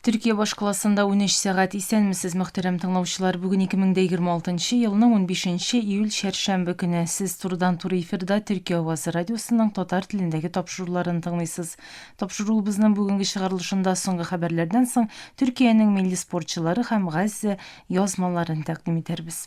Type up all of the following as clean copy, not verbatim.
Төркия башкаласында 13 сәгать. Исәнмесез, мөхтәрәм тыңлаучылар. Бүген 2026 елның 15 июль чәршәмбе көне. Сез турыдан-туры эфирда Төркия авазы радиосының татар телендәге тапшыруларын тыңлыйсыз. Тапшыруыбызның бүгенге чыгарылышында соңгы хәбәрләрдән соң Төркиянең милли спортчылары һәм Газзә язмаларын тәкъдим итәрбез.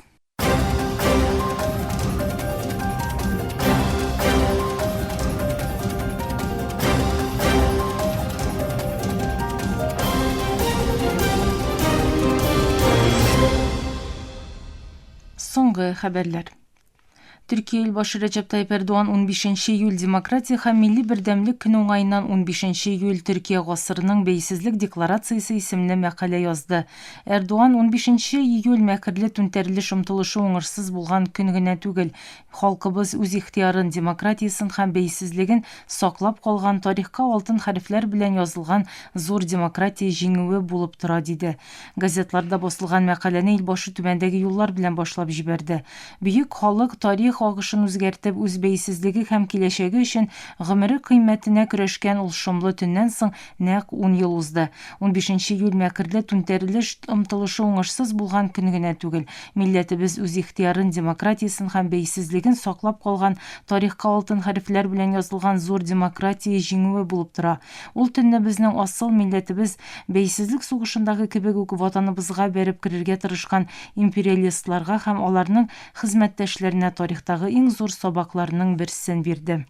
Соңгы хәбәрләр. Төркия илбашы Рәҗәп Тайип Эрдоган 15 июль Демократия һәм милли бердәмлек көне уңаеннан 15 июль Төркия гасырының бәйсезлек декларациясе исемле мәкалә язды. Эрдоган 15 июль мәкерле түнтәрелеш омтылышы уңышсыз булган көн генә түгел, халкыбыз үз ихтыярын, демократиясен һәм бәйсезлеген саклап калган, тарихка алтын хәрефләр белән язылган зур демократия җиңүе булып тора, диде. Газетларда басылган мәкаләне илбашы түбәндәге юллар белән башлап җибәрде. Бөек халык, тарих агышын үзгәртеп, үз бәйсезлеге һәм киләчәге өчен гомере кыйммәтенә көрәшкән ул шомлы төннән соң нәкъ ун ел узды. Унбишенче июль мәкерле түнтәрелеш омтылышы уңышсыз булган көн генә түгел, милләтебез үз ихтыярын, демократиясен һәм бәйсезлеген саклап калган, тарихка алтын хәрефләр белән язылган зур демократия җиңүе булып тора. Ул төнне безнең асыл милләтебез Бәйсезлек сугышындагы кебек үк Ватаныбызга бәреп керергә тырышкан империалистларга һәм аларның хезмәттәшләренә тарихтагы иң зур сабакларның берсен бирде.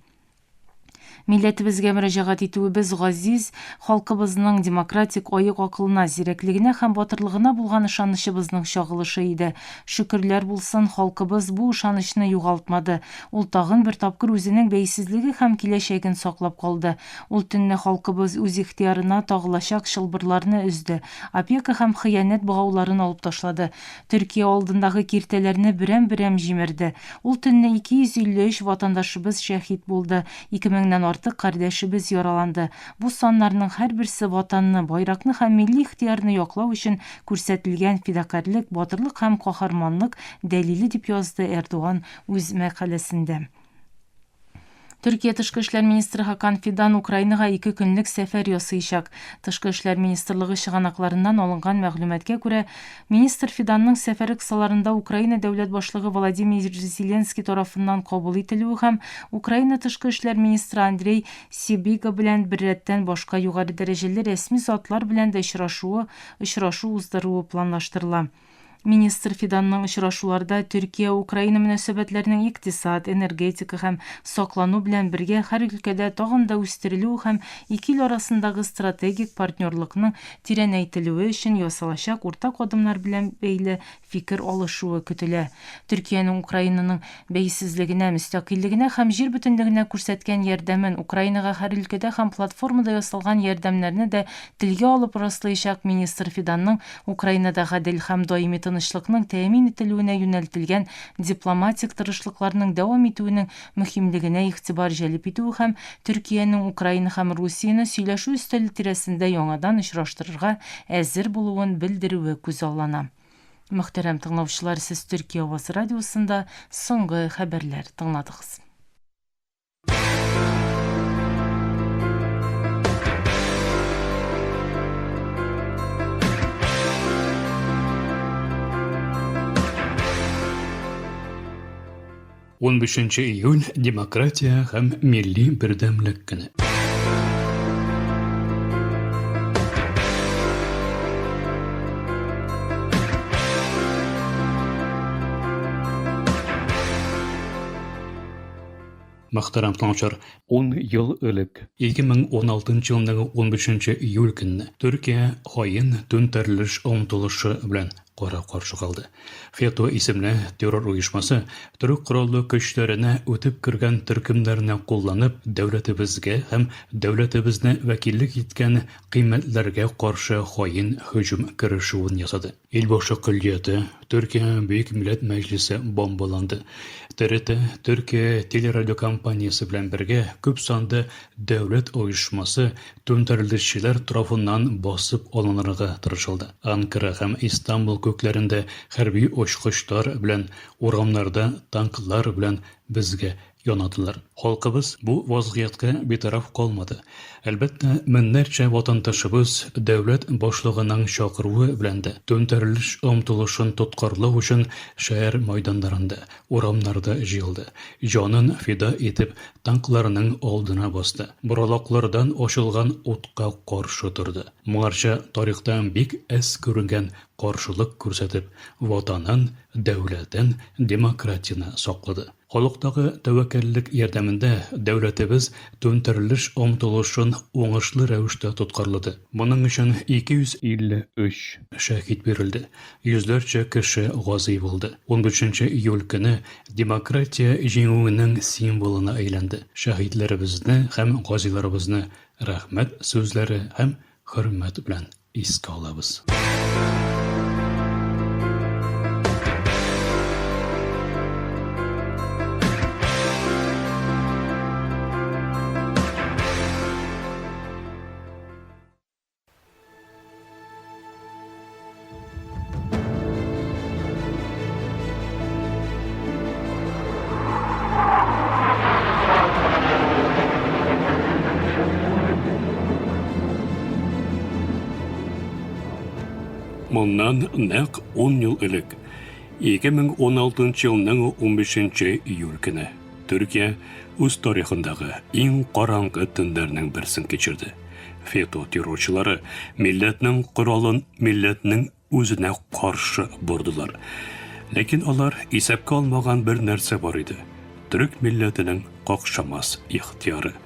Милләтебезгә мөрәҗәгать итүебез газиз халкыбызның демократик аек акылына, зирәклегенә һәм батырлыгына булган ышанычыбызның чагылышы иде. Шөкерләр булсын, халкыбыз бу ышанычны югалтмады. Ул тагын бер тапкыр үзенең бәйсезлеге һәм киләчәген саклап калды. Ул төнне халкыбыз үз ихтыярына тагылачак чылбырларны өзде, опека һәм хыянәт богауларын алып ташлады, Төркия алдындагы киртәләрне берәм-берәм җимерде. Ул төнне 253 ватандашыбыз шәһит булды, ике меңнән артык кардәшебез яраланды. Бу саннарның һәрберсе Ватанны, байракны һәм милли ихтыярны яклау өчен күрсәтелгән фидакарьлек, батырлык һәм каһарманлык дәлиле, дип язды Эрдоган үз мәкаләсендә. Төркия тышкы эшләр министры Хакан Фидан Украинага ике көнлек сәфәр ясыячак. Тышкы эшләр министрлыгы чыганакларыннан алынган мәгълүматка күрә, министр Фиданның сәфәре кысаларында Украина дәүләт башлыгы Володимир Зеленский тарафыннан кабул ителүе һәм Украина тышкы эшләр министры Андрей Сибига белән беррәттән башка югары дәрәҗәле рәсми затлар белән дә очрашуы очрашу уздыруы планлаштырыла. Министр Фиданның очрашуларда Төркия-Украина мөнәсәбәтләренең икътисад, энергетика һәм саклану белән бергә һәр өлкәдә тагын да үстерелүе һәм ике ил арасындагы стратегик партнерлыкның тирәнәйтелүе өчен ясалачак уртак адымнар белән бәйле фикер алышуы көтелә. Төркиянең Украинаның бәйсезлегенә, мөстәкыйльлегенә һәм җир бөтенлегенә күрсәткән ярдәмен, Украинага һәр өлкәдә һәм платформада ясалган ярдәмнәрне дә телгә алып раслаячак министр Фиданның Украинада гадел һәм даими тынычлыкның тәэмин ителүенә юнәлтелгән дипломатик тырышлыкларның дәвам итүенең мөһимлегенә игътибар җәлеп итүе һәм Төркиянең Украина һәм Русияне сөйләшү өстәле тирәсендә яңадан очраштырырга әзер булуын белдерүе күзаллана. Мөхтәрәм тыңлаучылар, сез Төркия авазы радиосында соңгы хәбәрләр тыңладыгыз. Унбишенче июль Демократия һәм милли бердәмлек көне. Мөхтәрәм тыңлаучылар, ун ел элек, 2016 елның 15 июль көнне Төркия хаин түнтәрелеш омтылышы белән кара-каршы калды. ФЕТО исемле террор оешмасы төрек кораллы көчләренә үтеп кергән төркемнәрне кулланып, дәүләтебезгә һәм дәүләтебезне вәкиллек иткән кыйммәтләргә каршы хаин һөҗүм керешүен ясады. Илбашы көллияте, Төркия Бөек Милләт Мәҗлесе бомбаланды. ТРТ, Төркия телерадиокомпаниясе белән бергә күп санды дәүләт оешмасы түнтәрелешчеләр тарафыннан басып алынырга тырышылды. Анкара һәм Истанбул күкләрендә хәрби очкычлар белән, урамнарда танклар белән безгә. янадылар. Халкыбыз бу вазгыятькә битараф калмады. Әлбәттә, меңнәрчә ватандашыбыз дәүләт башлыгының чакыруы белән дә түнтәрелеш омтылышын тоткарлау өчен шәһәр майданнарында, урамнарда җыелды, җанын фида итеп танкларның алдына басты, боралаклардан ачылган утка каршы торды. Моңарчы тарихта бик әз күренгән каршылык күрсәтеп, Ватанын, дәүләтен, демократияне саклады. Халыктагы тәвәккәллек ярдәмендә дәүләтебез түнтәрелеш омтылышын уңышлы рәвештә тоткарлады. Моның өчен 253 шәһит бирелде, йөзләрчә кеше гази булды. Унбишенче июль көне демократия җиңүенең символына әйләнде. Шәһитләребезне һәм газиларыбызны рәхмәт сүзләре һәм хөрмәт белән искә алабыз. Моннан нәкъ 10 ел элек, 2016 елның 15 июль көне, Төркия үз тарихындагы иң караңгы төннәрнең берсен кичерде. ФЕТО террорчылары милләтнең коралын милләтнең үзенә каршы бордылар. Ләкин алар исәпкә алмаган бер нәрсә бар иде. Төрек милләтенең какшамас ихтыяры.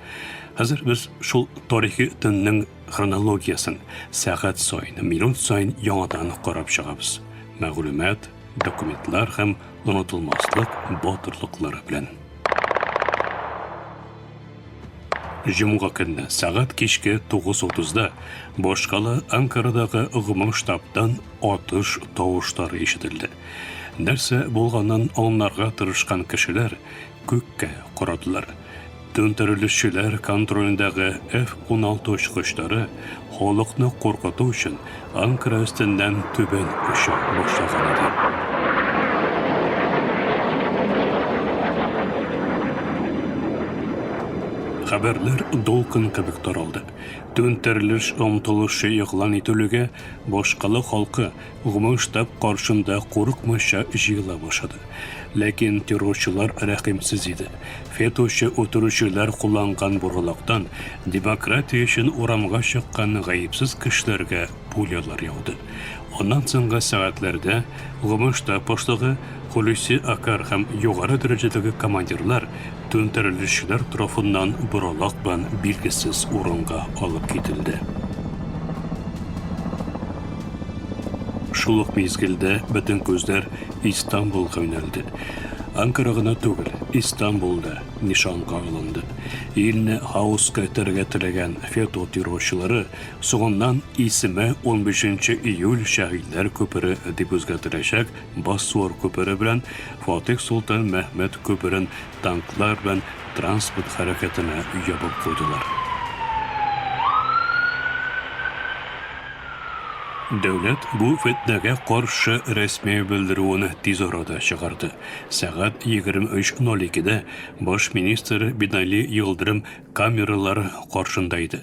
Хәзер без шул тарихи төннең хронологиясен сәгать саен, минут саен яңадан карап чыгабыз. Мәгълүмат, документлар һәм онытылмаслык батырлыклары белән. Җомга көнне сәгать кичке 9:30-да башкала Анкарадагы гомум штабтан атыш тавышлары ишетелде. Нәрсә булганын аңларга тырышкан кешеләр күккә карадылар. Түнтәрелешчеләр контролендәге F-16 очкычлары халыкны куркыту өчен Анкара өстеннән түбән оча башлаган иде. Хәбәрләр дулкын кебек таралды. Түнтәрелеш омтылышы игълан ителүгә башкала халкы гомум штаб каршында курыкмыйча җыела башлады. Ләкин террорчылар рәхимсез иде. ФЕТОчы үтерүчеләр кулланган боралактан демократия өчен урамга чыккан гаепсез кешеләргә пулялар яуды. Аннан соңгы сәгатьләрдә гомум штаб башлыгы Хулуси Акар һәм югары дәрәҗәдәге командирлар түнтәрелүчеләр тарафыннан боралак белән билгесез урынга алып кителде. Шул ук мизгелдә бөтен күзләр Истанбулга юнәлде. Анкара гына түгел, Истанбул да нишанга алынды. Илне хаоска этәрергә теләгән ФЕТО террорчылары соңыннан исеме 15 июль Шәһидләр күпере дип үзгәртеләчәк Босфор күпере белән Фатих Солтан Мәһмәт күперен танклар белән транспорт хәрәкәтенә ябып куйдылар. Дәүләт бу фетнәгә каршы рәсми белдерүен тиз арада чыгарды. Сәгать 23:02-дә баш министр Бинали Йылдырым камералар каршында иде.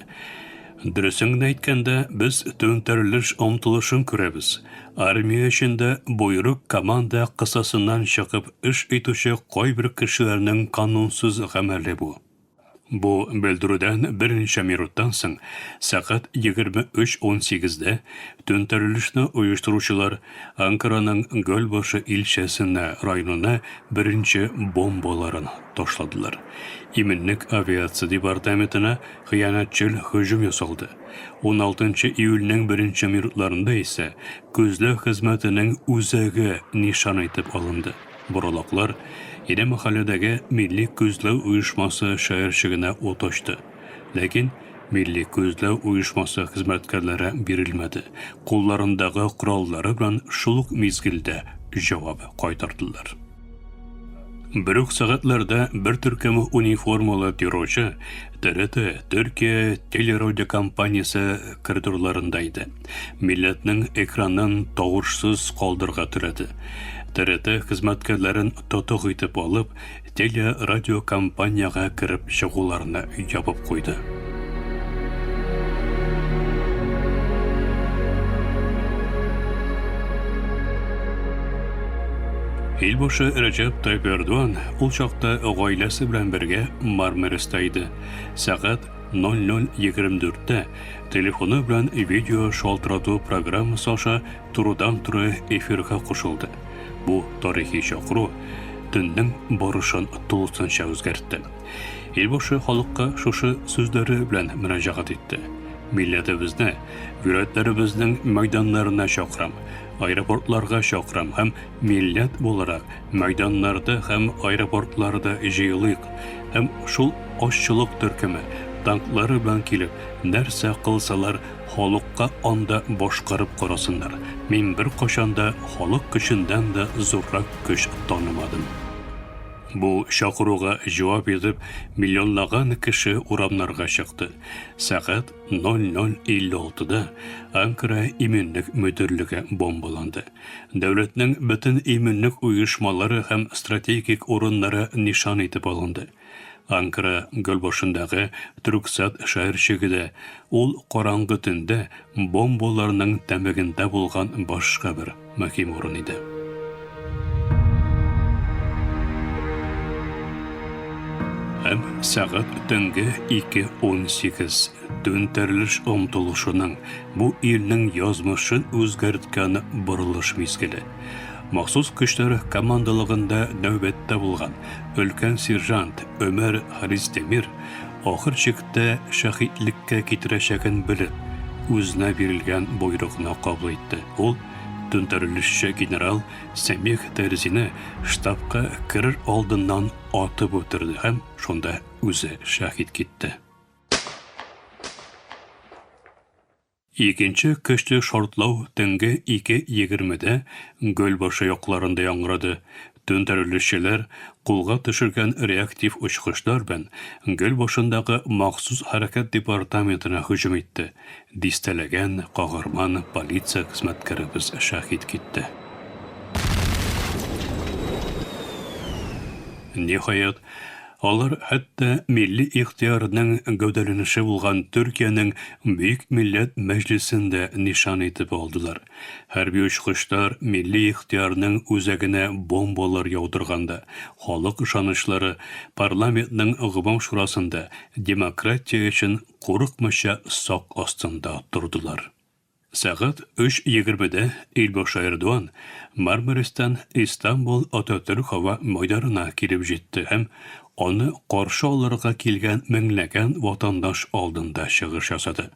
Дөресен генә әйткәндә, без түнтәрелеш омтылышын күрәбез. Армия эчендә боерык команда кысасыннан чыгып эш итүче кайбер кешеләрнең канунсыз гамәле бу. Бу белдерүдән берничә минуттан соң, сәгать 23:18-дә түнтәрелешне оештыручылар Анкараның Гөлбашы илчәсенә районына беренче бомбаларын ташладылар. Иминлек авиация департаментына хыянәтчел һөҗүм ясалды. 16 июльнең беренче минутларында исә күзләү хезмәтенең үзәге нишан итеп алынды. Боралаклар Ире мәхәлләдәге Милли күзләү оешмасы шәһәрчегенә ут ачты. Ләкин Милли күзләү оешмасы хезмәткәрләре бирелмәде, кулларындагы кораллары белән шул ук мизгелдә җавап кайтардылар. Бер үк сәгатьләрдә бер төркем униформалы террорчы ТРТ, Төркия телерадиокомпаниясе коридорларында иде. Милләтнең экранын тавышсыз калдырырга теләде. ТРТ хезмәткәрләрен тотык итеп алып, телерадиокомпаниягә кереп чыгуларны ябып куйды. Илбашы Рәҗәп Тайп Эрдоган ул чакта гаиләсе белән бергә Мармариста иде. Сәгать 00:24-тә телефоны белән видео шалтырату программасы аша турыдан-туры эфирга кушылды. Бу тарихи чакыру төннең барышын тулысынча үзгәртте. Илбашы халыкка шушы сүзләре белән мөрәҗәгать итте. Милләтебезне вилаятьләребезнең мәйданнарына чакырам, аэропортларга чакырам һәм милләт буларак мәйданнарда һәм аэропортларда җыелыйк һәм шул азчылык төркеме танклары белән килеп, нәрсә кылсалар, Халыкка анда башкарып карасыннар. Мин беркайчан да халык көчендән дә зуррак көч танымадым. Бу чакыруга җавап итеп, миллионлаган кеше урамнарга чыкты. Сәгать 00:56 да Анкара иминлек мөдирлеге бомбаланды. Дәүләтнең бөтен иминлек оешмалары һәм стратегик урыннары нишан итеп алынды. Анкара гөлбашындагы Трюксат шәһәрчеге дә ул караңгы төндә бомбаларның тәмегендә булган башка бер мөһим урын иде. Һәм сәгать төнге 2:18 түнтәрелеш омтылышының бу илнең язмышын үзгәрткән борылыш мизгеле. Махсус көчләр командалыгында нәүбәттә булган өлкән сержант Өмәр Харис Демир ахыр чиктә шәһитлеккә китерәчәген белеп, үзенә бирелгән боерыкны кабул итте. Ул түнтәрелешче генерал Сәмих Тәрзине штабка керер алдыннан атып үтерде һәм шунда үзе шәһит китте. Икенче көчле шартлау төнге 2:20-дә Гөлбашы якларында яңгырады. Түнтәрелүчеләр кулга төшергән реактив очкычлар белән Гөлбашындагы махсус хәрәкәт департаментына һөҗүм итте. Дистәләгән каһарман полиция хезмәткәребез шәһит китте. Ниһаять, алар хәтта милли ихтыярның гәүдәләнеше булган Төркиянең Бөек Милләт Мәҗлесен дә нишан итеп алдылар. Хәрби очкычлар милли ихтыярның үзәгенә бомбалар яудырганда, халык ышанычлары парламентның гомум шурасында демократия өчен курыкмыйча сак астында тордылар. Сәгать 3:20-дә Илбашы Эрдоган Мармаристан Истанбул Ататөрк һава мәйданына килеп җитте һәм аны каршы алырга килгән меңләгән ватандаш алдында чыгыш ясады.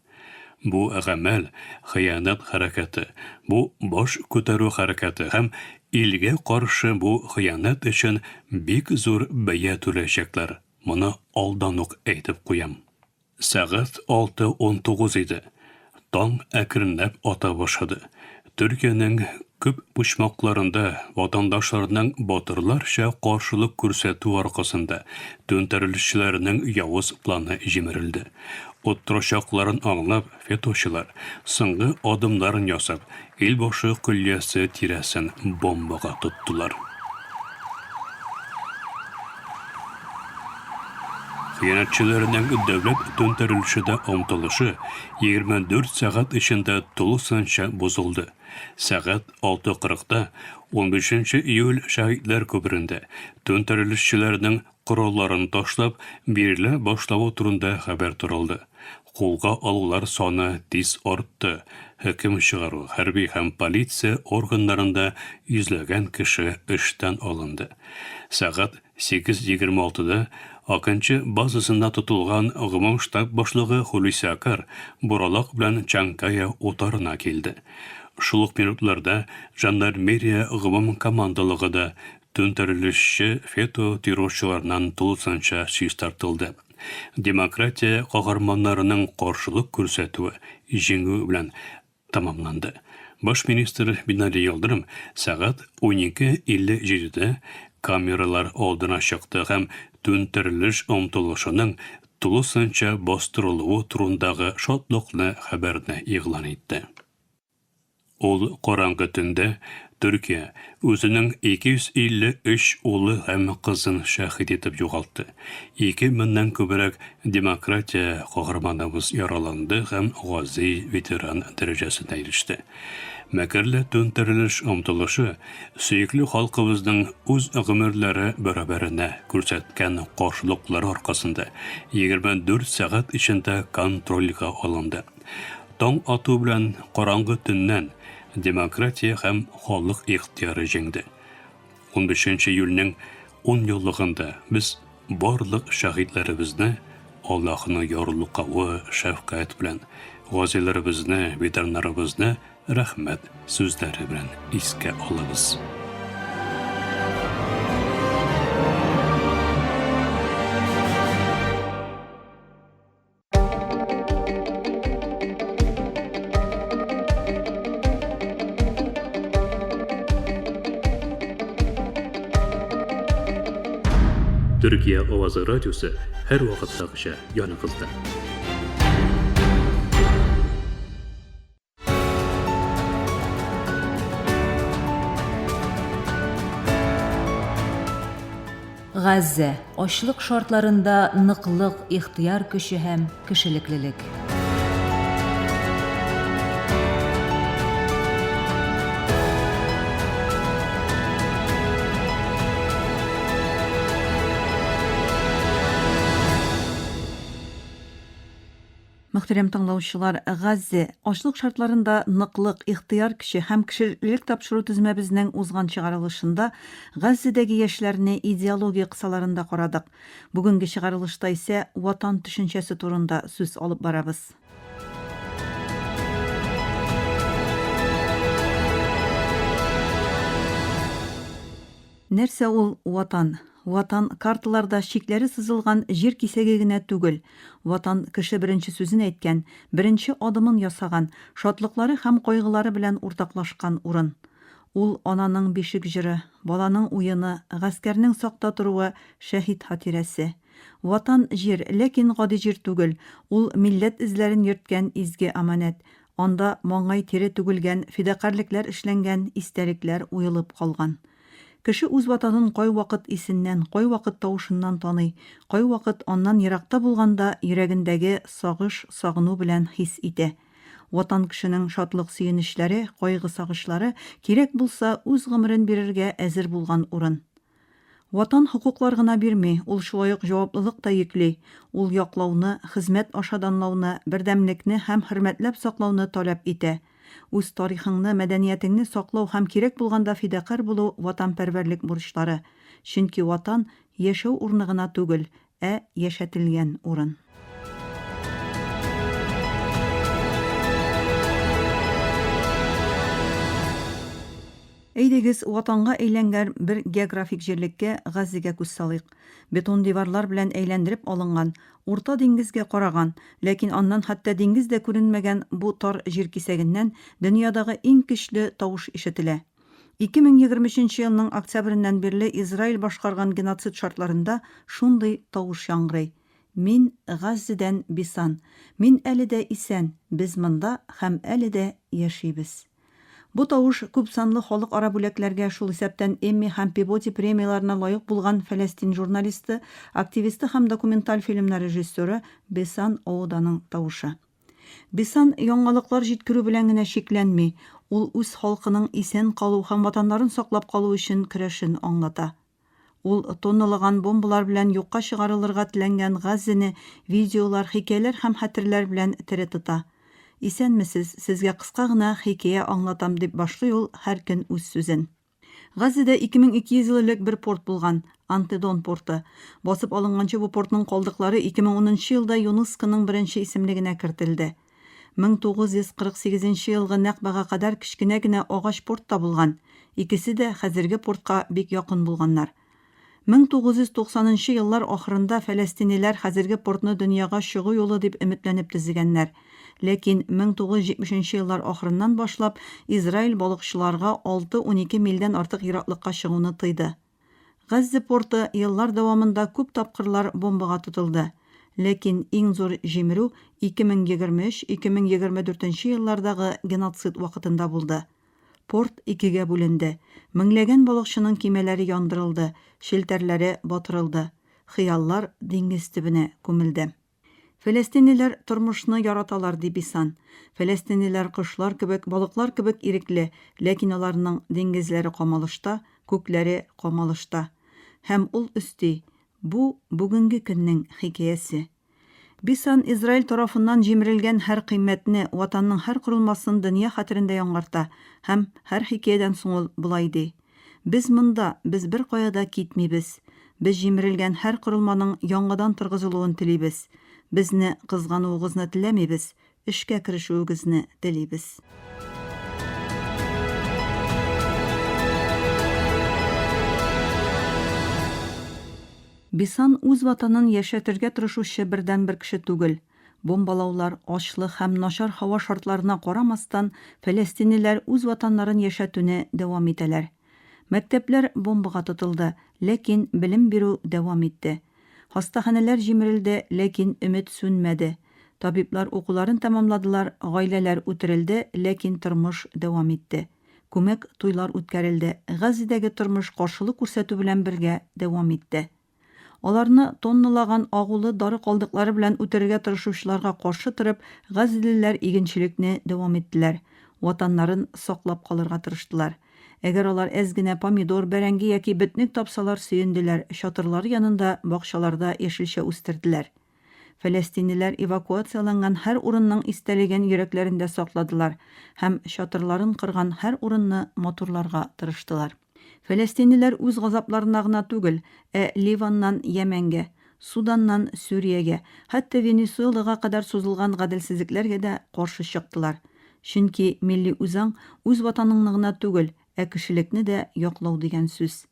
Бу гамәл, хыянәт хәрәкәте, бу баш күтәрү хәрәкәте һәм илгә каршы бу хыянәт өчен бик зур бәя түләячәкләр, моны алдан ук әйтеп куям. Сәгать 6:19 иде. Таң әкренләп ата башлады. Төркиянең күп почмакларында ватандашларның батырларча каршылык күрсәтү аркасында түнтәрелешчеләрнең явыз планы җимерелде. Оттырачакларын аңлап, ФЕТОчылар, соңгы адымнарын ясап, Илбашы көллиясе тирәсен бомбага тоттылар. Хыянәтчеләрнең дәүләт түнтәрелеше дә омтылышы 24 сәгать эчендә тулысынча бозылды. Сәгать 6:40-та 15 июль Шәһитләр күперендә түнтәрелешчеләрнең коралларын ташлап, бирелә башлавы турында хәбәр таралды. Кулга алулар саны тиз артты, хөкем чыгару, хәрби һәм полиция органнарында йөзләгән кеше эштән алынды. Сәгать 8:26-да Акынчы базасында тотылган гомум штаб башлыгы Хулиси Акар Боралак белән Чанкая утарына килде. Шул ук минутларда жандармерия гомум командалыгы да Түнтәрелешче ФЕТО террорчыларыннан тулысынча чистартылды. Демократия каһарманнарының каршылык күрсәтүе җиңү белән тәмамланды. Баш министр Бинали Йылдырым сәгать 12:57-дә камералар алдына чыкты һәм түнтәрелеш омтылышының тулысынча бастырылуы турындагы шатлыклы хәбәрне игълан итте. Ул караңгы төндә Төркия үзенең 253 улы һәм кызын шәһит итеп югалтты. Ике меңнән күбрәк демократия каһарманыбыз яраланды һәм гази ветеран дәрәҗәсенә иреште. Мәкерле түнтәрелеш омтылышы сөекле халкыбызның үз гомерләре бәрабәренә күрсәткән каршылыклары аркасында 24 сәгать эчендә контрольгә алынды. Таң ату белән караңгы төннән демократия һәм халык ихтыяры җиңде. 15 июльнең 10 еллыгында без барлык шәһитләребезне Аллаһының ярлыкавы, шәфкать белән, газиләребезне, ветераннарыбызны рәхмәт сүзләре белән искә алабыз. Төркия авазы радиосы һәрвакыттагыча яныгызда. Газзә, ачлык шартларында ныклык, ихтыяр көче һәм кешелеклелек. Мөхтәрәм тыңлаучылар, Газзе, ачлык шартларында ныклык, ихтыяр көче һәм кешелеклелек тапшыру төзмәбезнең узган чыгарылышында Газзедәге яшьләрне идеология кысаларында карадык. Бүгенге чыгарылышта исә Ватан төшенчәсе турында сүз алып барабыз. Нәрсә ул Ватан? Ватан, карталарда чикләре сызылган җир кисәге генә түгел. Ватан, кеше беренче сүзен әйткән, беренче адымын ясаган, шатлыклары һәм кайгылары белән уртаклашкан урын. Ул, ананың бишек җыры, баланың уены, гаскәрнең сакта торуы, шәһит хатирәсе. Ватан, җир, ләкин гади җир түгел, ул, милләт эзләрен йөрткән изге аманәт. Анда маңгай тире түгелгән, фидакарьлекләр эшләнгән, истәлекләр уелып калган. Кеше үз Ватанын кайвакыт исеннән, кайвакыт тавышыннан таный, кайвакыт аннан еракта булганда йөрәгендәге сагыш, сагыну белән хис итә. Ватан кешенең шатлык-сөенечләре, кайгы-сагышлары, кирәк булса, үз гомерен бирергә әзер булган урын. Ватан хокуклар гына бирми, ул шулай ук җаваплылык та йөкли. Ул яклауны, хезмәт аша данлауны, бердәмлекне һәм хөрмәтләп саклауны таләп итә. Үз тарихыңны, мәдәниятеңне саклау һәм кирәк булганда фидакарь булу ватанпәрвәрлек бурычлары. Чөнки Ватан, яшәү урыны гына түгел, ә яшәтелгән урын. Әйдәгез, Ватанга әйләнгән бер географик җирлеккә, Газзегә күз салыйк. Бетон диварлар белән әйләндереп алынган, Урта диңгезгә караган, ләкин аннан хәтта диңгез дә күренмәгән бу тар җир кисәгеннән дөньядагы иң көчле тавыш ишетелә. 2023 нче елның октябреннән бирле Израиль башкарган геноцид шартларында шундый тавыш яңгырый, Мин, Газзедән Бисан. Мин әле дә исән, без монда һәм әле дә яшибез. Бу тавыш күпсанлы халыкара бүләкләргә, шул исәптән Эмми һәм Пибоди премияләренә лаек булган фәләстин журналисты, активисты һәм документаль фильмнар режиссеры Бесан Оуданың тавышы. Бесан яңалыклар җиткерү белән генә чикләнми, ул үз халкының исән калу һәм ватаннарын саклап калу өчен көрәшен аңлата. Ул тонналаган бомбалар белән юкка чыгарылырга теләнгән Газзене видеолар, хикәяләр һәм хәтерләр белән тере тота. Исәнмесез, сезгә кыска гына хикәя аңлатам, дип башлый ул һәр көн үз сүзен. Газзедә 2200 ел элек бер порт булган, Антедон порты. Басып алынганчы бу портның калдыклары 2010 нчы елда ЮНЕСКОның беренче исемлегенә кертелде. 1948 нче елгы Нәкбага кадәр кечкенә генә агач порт та булган, икесе дә хәзерге портка бик якын булганнар. 1990 нчы еллар ахырында фәләстиниләр хәзерге портны дөньяга чыгу юлы дип өметләнеп төзегәннәр. Ләкин 1970 нче еллар ахырыннан башлап Израиль балыкчыларга алты-унике мильдән артык ераклыкка чыгуны тыйды. Газзә порты еллар дәвамында күп тапкырлар бомбага тотылды. Ләкин иң зур җимерү 2023-2024 еллардагы геноцид вакытында булды. Порт икегә бүленде. Меңләгән балыкчының кимәләре яндырылды, челтәрләре батырылды. Хыяллар диңгез төбенә күмелде. Фәләстинлеләр тормышны яраталар, ди Бисан. Фәләстинлеләр кошлар кебек, балыклар кебек ирекле, ләкин аларның диңгезләре камалышта, күкләре камалышта. Һәм ул өсти, Бу, бүгенге көннең хикәясе. Бисан Израиль тарафыннан җимерелгән һәр кыйммәтне, Ватанның һәр корылмасын дөнья хәтерендә яңарта һәм һәр хикәядән соң ул болай ди, Без монда, без беркая да китмибез. Без җимерелгән һәр корылманың яңадан торгызылуын телибез. Безне кызгануыгызны теләмибез, эшкә керешүегезне телибез. Бисан үз ватанын яшәтергә тырышучы бердәнбер кеше түгел. Бомбалаулар, ачлык һәм начар һава шартларына карамастан, фәләстинлеләр үз ватаннарын яшәтүне дәвам итәләр. Мәктәпләр бомбага тотылды, ләкин белем бирү дәвам итте. Хастаханәләр җимерелде, ләкин өмет сүнмәде. Табиблар укуларын тәмамладылар, гаиләләр үтерелде, ләкин тормыш дәвам итте. Күмәк туйлар үткәрелде, Газзәдәге тормыш каршылык күрсәтү белән бергә дәвам итте. Аларны тонналаган агулы дары калдыклары белән үтерергә тырышучыларга каршы торып, газзәлеләр игенчелекне дәвам иттеләр, ватаннарын саклап калырга тырыштылар. Әгәр алар әз генә помидор, бәрәңге яки бөтнек тапсалар сөенделәр, чатырлары янында, бакчаларда яшелчә үстерделәр. Фәләстинлеләр эвакуацияләнгән һәр урынның истәлеген йөрәкләрендә сакладылар һәм чатырларын корган һәр урынны матурларга тырыштылар. Фәләстинлеләр үз газапларына гына түгел, ә Ливаннан Йәмәнгә, Суданнан Сүриягә, хәтта Венесуэлага кадәр сузылган гаделсезлекләргә дә каршы чыктылар. Чөнки милли үзаң үз ватаныңны гына түгел, ә кешелекне дә яклау дигән сүз.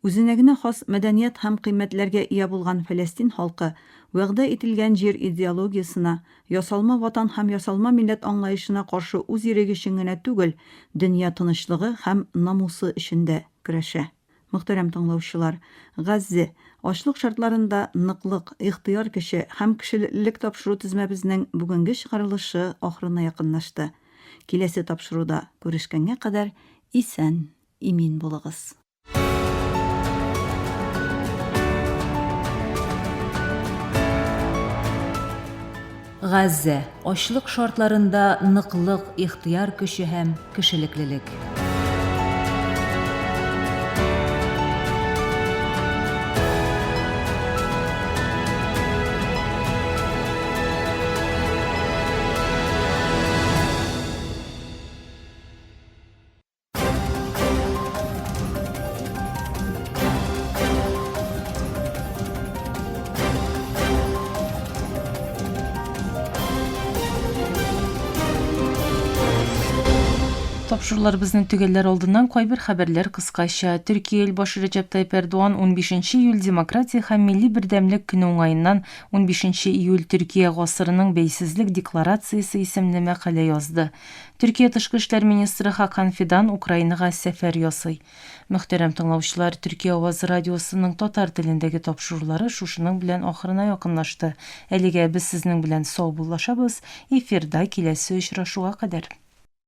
Үзенә генә хас мәдәният һәм кыйммәтләргә ия булган фәләстин халкы вәгъдә ителгән җир идеологиясенә, ясалма ватан һәм ясалма милләт аңлаешына каршы үз иреге өчен генә түгел, дөнья тынычлыгы һәм намусы өчен дә көрәшә. Мөхтәрәм тыңлаучылар, Газзе, ачлык шартларында ныклык, ихтыяр көче һәм кешелеклелек тапшыру тезмәбезнең бүгенге чыгарылышы ахырына якынлашты. Киләсе тапшыруда күрешкәнгә кадәр исән, имин булыгыз. Газзә, ачлык шартларында ныклык, ихтыяр көче һәм кешелеклелек. Тапшыруларыбызны төгәлләр алдыннан кайбер хәбәрләр кыскача. Төркия ил башы Рәҗәп Тайип Эрдоган 15 июль Демократия һәм милли бердәмлек көне уңаеннан 15 июль Төркия гасырының бәйсезлек декларациясе исемле мәкалә язды. Төркия тышкы эшләр министры Хакан Фидан Украинага сәфәр ясый. Мөхтәрәм тыңлаучылар, Төркия авазы радиосының татар телендәге тапшырулары шушының белән ахырына якынлашты. Әлегә без сезнең белән саубуллашабыз, эфирда киләсе очрашуга кадәр.